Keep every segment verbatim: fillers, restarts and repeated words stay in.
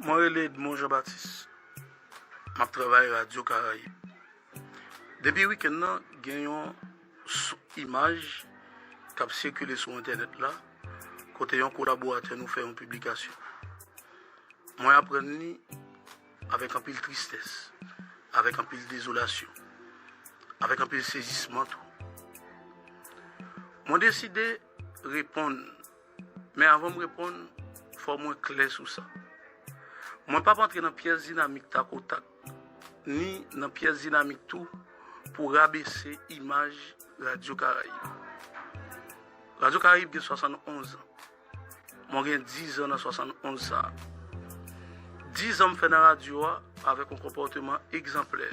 Mwen rele Edmond Jean Baptiste. M ap travay Radyo Karayib. Depi wikenn nan, gen yon s- imaj k ap sikile sou entènèt la, kote yon kolaboratè nou fè yon piblikasyon. Mwen aprann li avèk anpil tristès, avèk anpil dezolasyon, avèk anpil sezisman tou. Mwen deside reponn, men avan m reponn, fò mwen klè sou sa. Mwen p ap antre nan pyès dinamik takotak, ni nan pyès dinamik tou pou rabese imaj Radyo Karayib. Radyo Karayib gen swasannonz an. Mwen gen diz an nan swasannonz sa a. Diz an m fè nan radyo a avèk yon konpòteman egzanplè.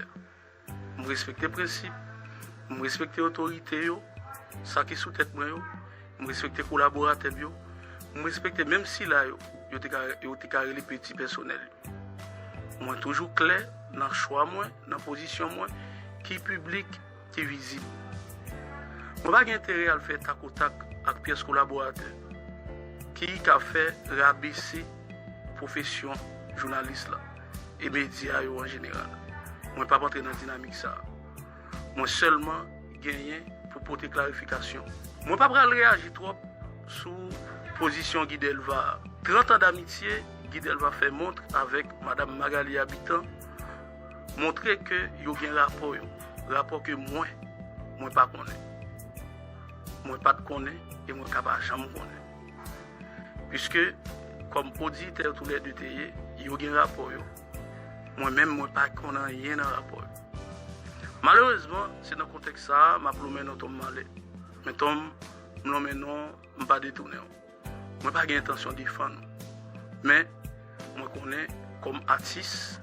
M respekte prensip, m respekte otorite yo, sa ki sou tèt mwen yo, m respekte kolaboratè m yo, m respekte menm sila yo, yo te ka, yo te ka rele peti pèsonèl yo. Mwen toujou klè nan chwa mwen, nan pozisyon mwen, ki piblik, ki vizib. Mwen pa gen enterè al fè takotak ak pyès kolaboratè ki ka fè rabese pwofesyon jounalis la e medya yo an jeneral. Mwen p ap antre nan dinamik sa a. Mwen sèlman genyen pou pote klarifikasyon. Mwen pa pral reyaji twòp sou pozisyon Guy Delva a. Trant an damitye Guy Delva fè montre avèk Madanm Magalie Habitant montre ke yo gen rapò yo. Rapò ke mwen, mwen pa konnen. Mwen pa t konnen e mwen ka pa janm konnen. Piske, kòm oditè toulède te ye, yo gen rapò yo. Mwen menm, mwen pa konn anyen nan rapò yo. Malerezman, se nan kontèks sa a, m ap lonmen non Tom Malè. Men Tom, m lonmen non, m pa detounen w. Mwen pa gen entansyon defann ou. Men, mwen konnen, kòm atis,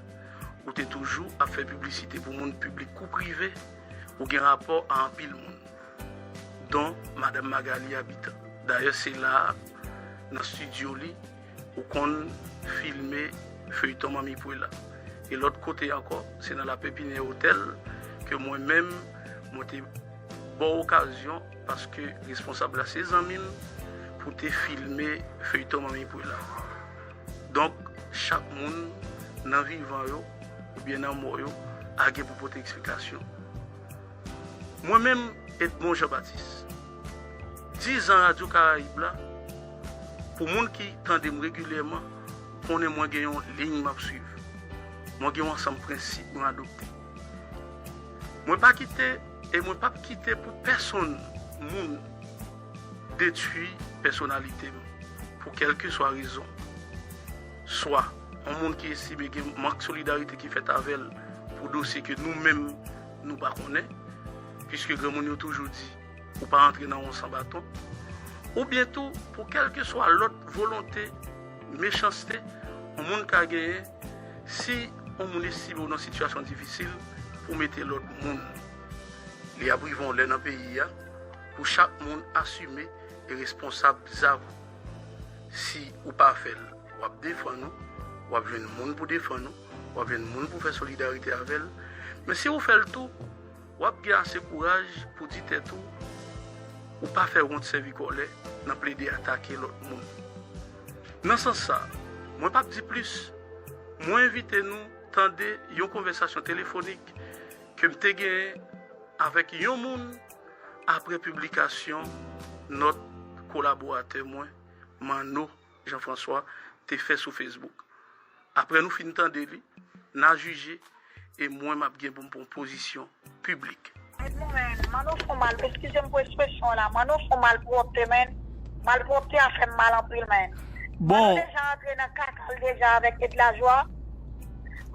ou te toujou ap fè piblisite pou moun piblik kou prive, ou gen rapò a anpil moun, don Madanm Magalie Habitant. Dayè, se la a, nan estidyo li, ou konn filme feyton Manmi Pwela. E lòt kote ankò, se nan La Pépinière Hotel ke mwen menm, mwen te ba w okazyon, paske responsab la se zanmi m, pou te filme feyton Manmi Pwela. Donk, chak moun nan vivan yo oubyen nan mò yo a gen pou pote eksplikasyon. Mwen menm, Edmond Jean Baptiste, diz an Radyo Karayib la, pou moun ki tande m regilyèman, konnen mwen gen yon liy m ap swiv. Mwen gen yon ansanm prensip mwen adopte. Mwen pa kite e mwen p ap kite pou pèsonn moun detwi pèsonalite m pou kèlkeswa rezon. Swa yon moun ki estime gen mank solidarite ki fèt avè l pou dosye ke nou menm nou pa konnen, piske granmoun yo toujou di, ou pa antre nan won san baton, oubyen tou pou kèlkeswa lòt volonte, mechanste, yon moun ka genyen si yon moun estime w nan sitiyasyon difisil pou mete lòt moun. Li ap rive yon lè nan peyi a pou chak moun asime e responsab zak ou. Si ou pa fè l, w ap defann ou, w ap jwenn moun pou defann ou, w ap jwenn moun pou fè solidarite avè l. Men si ou fè l tou, w ap gen ase kouraj pou di tèt ou, ou pa fè wont sèvi kòlè nan plede atake lòt moun. Nan sans sa, mwen p ap di plis, mwen envite nou tande yon konvèsasyon telefonik ke m te genyen avèk yon moun apre piblikasyon nòt kolaboratè mwen, Manno Jean François, te fè sou Facebook. Apre nou fin tande li, n a jije e mwen m ap gen pou m pran pozisyon piblik. Edmond, men, Manno fon mal, eskize m pou ekspresyon an la, Manno fon malpwòpte, men, malpwòpte a fè m mal anpil, men. Bon. Manno deja antre nan kaka l deja avèk Edlajwa.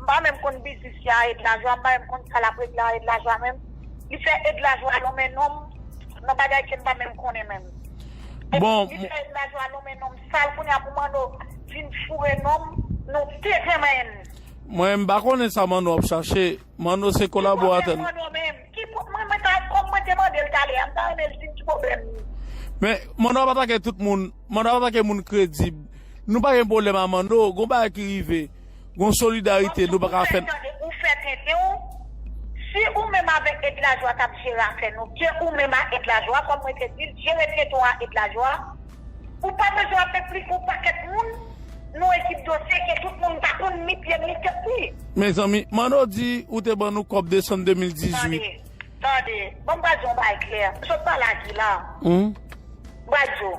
M pa menm konn biznis li a Edlajwa, m pa menm konn sa l ap regle a Edlajwa menm. Li fè Edlajwa lonmen non m nan bagay ke m pa menm konnen menm. Bon, li fè Edlajwa lonmen non m sal, kounye a pou Manno vin foure non m, nou te fè men. Mwen, m pa konnen sa Manno ap chache. Manno se kolaboratè nou. Ki pwoblèm Manno menm? Ki pwo-, mwen, mwen ta, kòm mwen te mande l talè a, m ta renmen l di m ki pwoblèm li. Men, Manno ap atake tout moun. Manno ap atake moun kredib. Nou pa gen pwoblèm a Manno. Gon bagay ki rive. Gon solidarite, nou pa ka fè. Ou fè tenten w. Si ou menm avèk Edlajwa t ap jere afè nou, ke ou menm a Edlajwa, kòm mwen te di l, jere tenten w a Edlajwa, ou pa bezwen ap eksplike yon pakèt moun, nou ekip dosye ke tout moun pa ni pye m, ni tèt li. Mezanmi, Manno di ou te ban nou kòb desanm de mil dizuit. Tande, tande. Bon, m pral di yon bagay klè. M sot pale ak li la. M pral di w.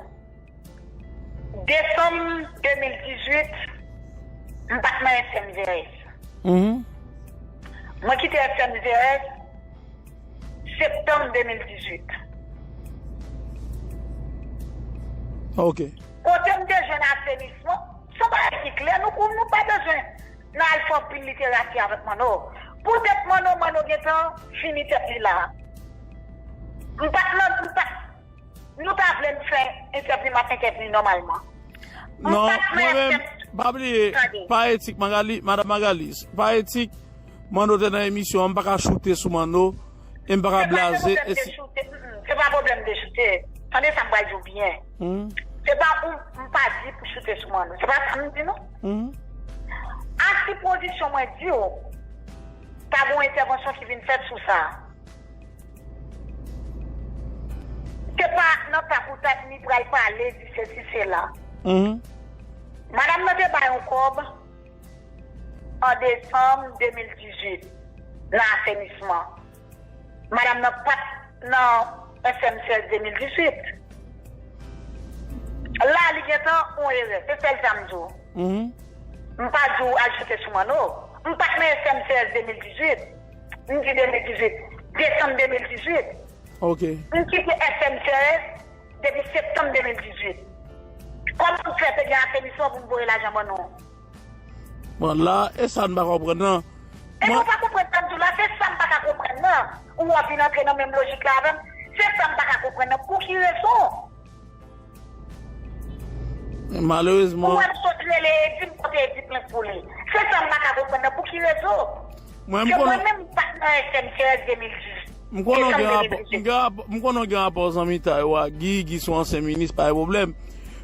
Desanm de mil dizuit, m pa t nan S M Z S. Mwen kite S M Z S septanm de mil dizuit. Ok. Kote m te jwenn asenisman, se yon bagay ki klè, nou, nou pa bezwen nan al fè anpil literati avèk Manno. Poutèt Manno, Manno gentan fini tèt li la. M pa t nan, m pa, nou ta vle m fè entèvyou, m ap entèvyou nòmalman. M Non, pa t mwen menm, pa bliye, pa etik, Magali, Madanm Magalis, pa etik, Manno te nan emisyon an, m pa ka choute sou Manno, e m pa ka blaze, e si... Se pa pwoblèm de choute. Tande sa m pral di w byen. Se pa pou m pa di pou choute sou Manno. Se pa sa m di non. A sipozisyon mwen di w, ta gen yon entèvansyon ki vin fèt sou sa. Se pa nan ta pou ta ni pral pale di sesi sela. Madanm nan te bay yon kòb an desanm de mil dizuit nan asenisman. Madanm nan pa t nan S M sèz de mil dizuit. La, li gentan yon erè. Se sèl sa m di w. M pa di w al choute sou Manno. M pa t nan S M sèz de mil dizuit. M di de mil dizuit. Desanm de mil dizuit. Ok. M kite S M sèz depi septanm de mil dizuit. Kòman m fè te gen asenisman pou m voye lajan ban nou? Bon, la, e sa n pa konprann nan. E mwen, ou pa konprann sa m di w la, se sa m pa ka konprann nan. Ou wè vin antre nan menm lojik la avè m. Se sa m pa ka konprann nan. Pou ki rezon? Malerezman. Ou wè m sot rele Edi, m pote Edi plent pou li. Se sa m pa ka konprann nan. Pou ki rezon? Mwen, m konnen mwen menm, m pa t nan S M sèz de mil dizuit. M konnen w gen rapò, m gen rapò, m konnen w gen rapò zanmitay ou ak Guy, Guy se yon ansyen minis, pa gen pwoblèm.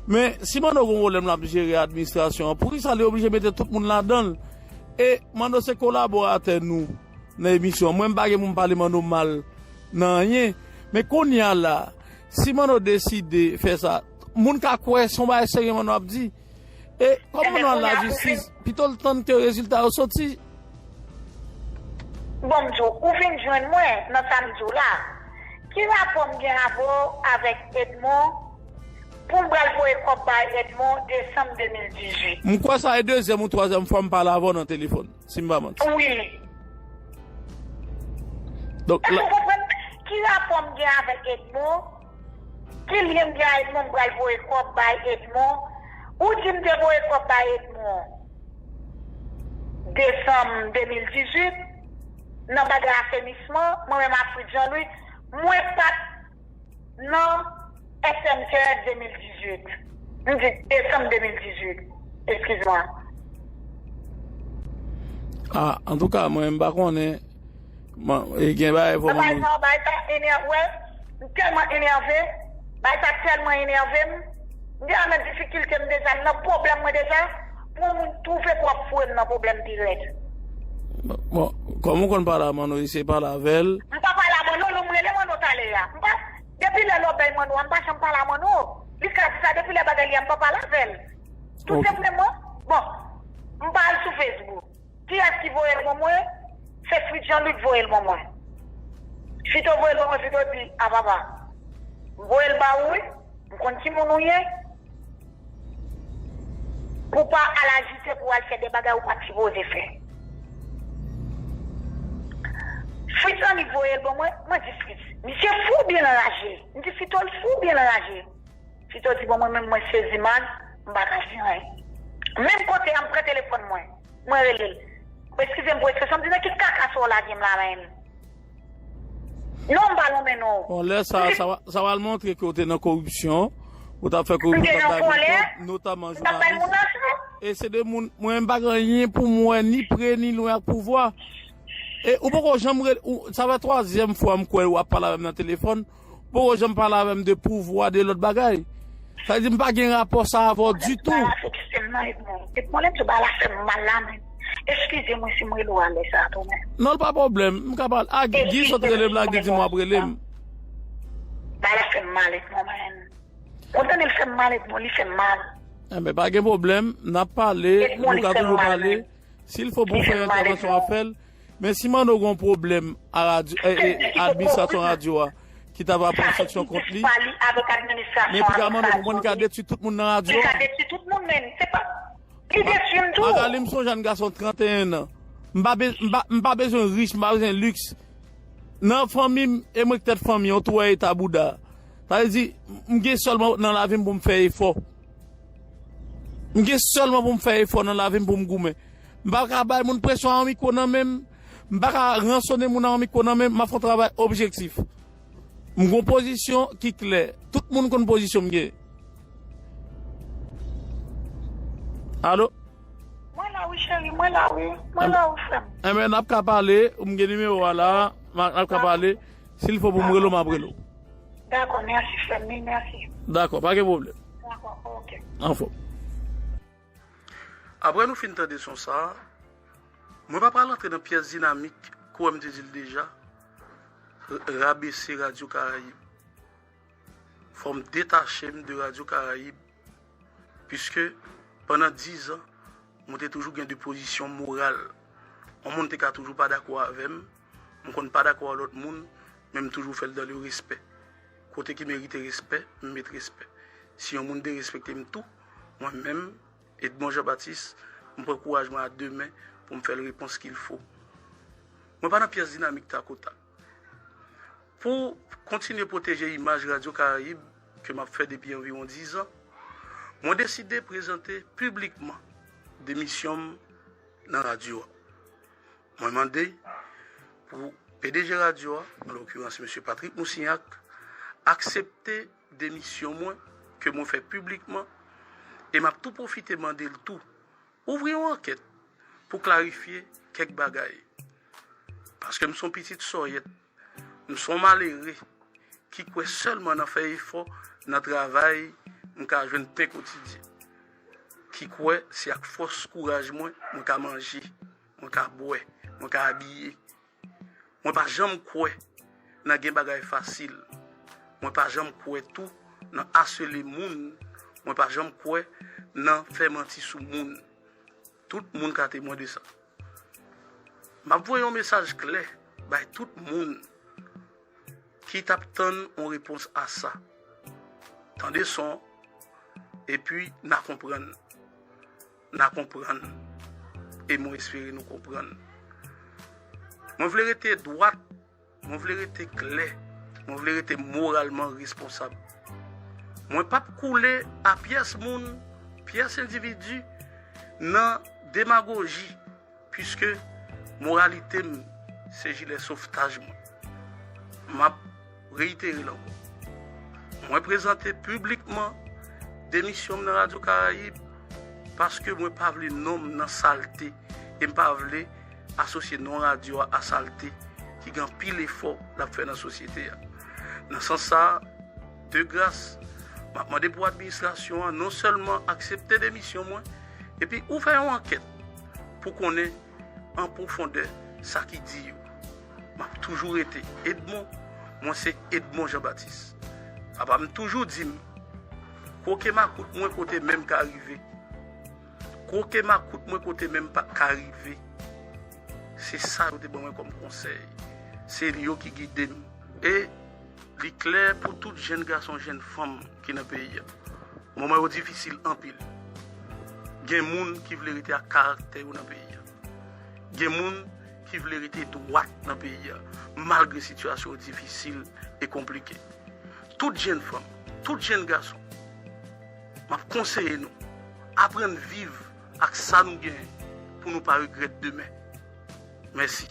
Men, si Manno gen yon pwoblèm l ap jere administrasyon an, poukisa li oblije mete tout moun ladan l? E Manno se kolaboratè nou nan emisyon an. Mwen, m pa gen pou m pale Manno mal nan anyen. Men kounye a la, si Manno deside fè sa, moun ka kwè se yon bagay serye Manno ap di. E kòm Manno al lajistis, pito l tann ke rezilta yo soti. Bon, m di w, ou vin jwenn mwen nan sa m di w la. Ki rapò m gen avè w avèk Edmond pou m pral voye kòb bay Edmond desanm de mil dizuit? M kwè sa e dezyèm ou twazyèm fwa m pale avè w nan telefòn, si m pa manti. Wi. Donk, èske w konprann ki rapò m gen avèk Edmond? Ki lyen m gen a Edmond, m pral voye kòb bay Edmond? Ou di m te voye kòb bay Edmond desanm de mil dizuit, nan bagay asenisman, mwen menm ak Fritz Jean Louis, mwen pa t nan S M T S de mil dizuit. M di desanm de mil dizuit. Eskiz mwen. Ah, antouka, mwen, m pa konnen. Mwen, e gen bagay fò mwen... Bagay sa, bagay sa enève, m tèlman enève. Bagay sa tèlman enève m. M deja nan difikilte m deja, m nan pwoblèm mwen deja. Pou moun twouve pou ap foure m nan pwoblèm pi rèd. Bon, kòm ou konn pale a Manno, eseye pale avè l. M pa pale a Manno, non, m rele Manno talè a. M pa, depi lè lòbèy Manno a, m pa janm pale a Manno. Li ka di sa, depi lè bagay li a, m pa pale avè l. Tou senpleman, bon, m pa al sou Facebook. Kiyès ki voye l ban mwen? Se Fritz Jean Louis ki voye l ban mwen. Fito voye l ban mwen, Fito di, "A papa, m voye l ba ou wi, m konn ki moun ou ye, pou w pa al ajite, pou w al fè de bagay ou pa t sipoze fè." Fritz Jean Louis voye l ban mwen, mwen di Fritz, "Misye fou byen anraje." M di, "Fito, l fou byen anraje." Fito di, "Bon, mwen menm, mwen sezi mal, m pa ka di anyen." Menm kote a, m pran telefòn mwen, mwen rele l. "Eskize m pou ekspresyon, m di, nan ki kaka sa w lage m la menm? Non, m pa lonmen non." Bon, lè sa, sa va, sa va l montre ke w te nan koripsyon, ou t ap fè koripsyon, w t ap bay moun kòb, notaman jounalis. E se de moun, mwen, m pa gen anyen pou m wè, ni pre, ni lwen ak pouvwa. E ou poko janm rele, ou, sa fè twazyèm fwa m kwè w ap pale avè m nan telefòn. Poko janm pale avè m de pouvwa, de lòt bagay. Sa vle di m pa gen rapò sa avè w ditou. Bagay la fè m mal, Edmond. Depi mwen lè m di w bagay la fè m mal la menm. Eskize mwen si m rele w alè sa tou menm. Non, l pa pwoblèm. M ka pale. A, Gi, Gi sot rele m la, Gi di m w ap rele m. Bagay la fè m mal, Edmond, menm. Ou tande l fè m mal, Edmond, li fè m mal. Enben, pa gen pwoblèm. N ap pale, nou ka toujou pale. Si l fo pou fè yon entèvansyon, w ap fè l. Men si Manno gen yon pwoblèm a radyo, e, e, administrasyon radyo a, ki ta va pran sanksyon kont li, men pou ka Manno pou moun ka detwi tout moun nan radyo a. Li ka detwi tout moun, men se pa. Li detwi m tou. Magali, m se yon jèn gason trannteyen an. M pa be-, m pa, m pa bezwen rich, m pa bezwen liks. Nan fanmi m, e mwen ki tèt fanmi an, w tou wè eta bouda. Sa vle di, m gen sèlman nan lavi m pou m fè efò. M gen sèlman pou m fè efò nan lavi m pou m goumen. M pa ka bay moun presyon a yon mikwo nan men m. M pa ka ransonnen moun a yon mikwo nan men m. M ap fè yon travay objektif. M gon pozisyon ki klè. Tout moun konn pozisyon m gen. Alo? Mwen la wi, cheri, mwen la wi. Mwen la wi, frè m. Enben, n ap ka pale, m gen nimewo a la, n ap ka pale. Si l fo pou m rele w, m ap rele w. Dakò, mèsi, frè m, mèsi. Dakò, pa gen pwoblèm. Dakò, oke. Anfòm. Apre nou fin tande son sa a, mwen pa pral antre nan pyès dinamik, kòm m te di l deja, r-, rabese Radyo Karayib. Fò m detache m de Radyo Karayib, piske pandan diz an, mwen te toujou gen de pozisyon moral. Yon moun te ka toujou pa dakò avè m, m konn pa dakò a lòt moun, men m toujou fè l dans le respect. Kote ki merite respè, m met respè. Si yon moun derespekte m tou, mwen menm, Edmond Jean Baptiste, m pran kouraj mwen a de men pou m fè l repons qu'il faut. Mwen pa nan pyès dinamik takotak. Pou kontinye pwoteje imaj Radyo Karayib ke m ap fè depi anviwon diz an, mwen deside prezante piblikman demisyon m nan radyo a. Mwen mande pou P D G radyo a, an lokirans mesye Patrick Moussignac, aksepte demisyon mwen ke mwen fè piblikman, e m ap tou pwofite mande l tou ouvri yon ankèt pou klarifye kèk bagay. Paske m se yon pitit sòyèt, m se yon malere ki kwè sèlman nan fè efò, nan travay, m ka jwenn pen kotidyen. Ki kwè se ak fòs kouraj mwen, mwen ka manje, mwen ka bwè, mwen ka abiye. Mwen pa janm kwè nan gen bagay fasil. Mwen pa janm kwè tou nan asele moun. Mwen pa janm kwè nan fè manti sou moun. Tout moun ka temwen de sa. M ap voye yon mesaj klè bay tout moun ki t ap tann yon repons a sa. Tande son, epi n a konprann. N a konprann. E mwen espere nou konprann. Mwen vle rete dwat, mwen vle rete klè, mwen vle rete moralman responsab. Mwen p ap koule a pyès moun, pyès endividi nan demagoji, piske moralite m se jilè sovtaj mwen. M ap reyitere l ankò. Mwen prezante piblikman demisyon m nan Radyo Karayib paske mwen pa vle non m nan salte e m pa vle asosye non radyo a a salte ki gen anpil efò l ap fè nan sosyete a. Nan sans sa a, de gras, m ap mande pou administrasyon an non sèlman aksepte demisyon mwen, epi ouvè yon ankèt pou konnen an pwofondè sa ki di yo. M ap toujou rete Edmond, mwen se Edmond Jean Baptiste. Papa m toujou di m, kwoke makout mwen kote men m ka rive. Kwoke makout mwen kote men m pa ka rive. Se sa yo te ban mwen kòm konsèy. Se yo ki gide m. E li klè pou tout jèn gason, jèn fanm ki nan peyi a. Moman yo difisil anpil. Gen moun ki vle rete ak karaktè yo nan peyi a. Gen moun ki vle rete dwat nan peyi a, malgre sitiyasyon yo difisil e konplike. Tout jèn fanm, tout jèn gason, m ap konseye nou, aprann viv ak sa nou genyen pou nou pa regrèt demen. Mèsi.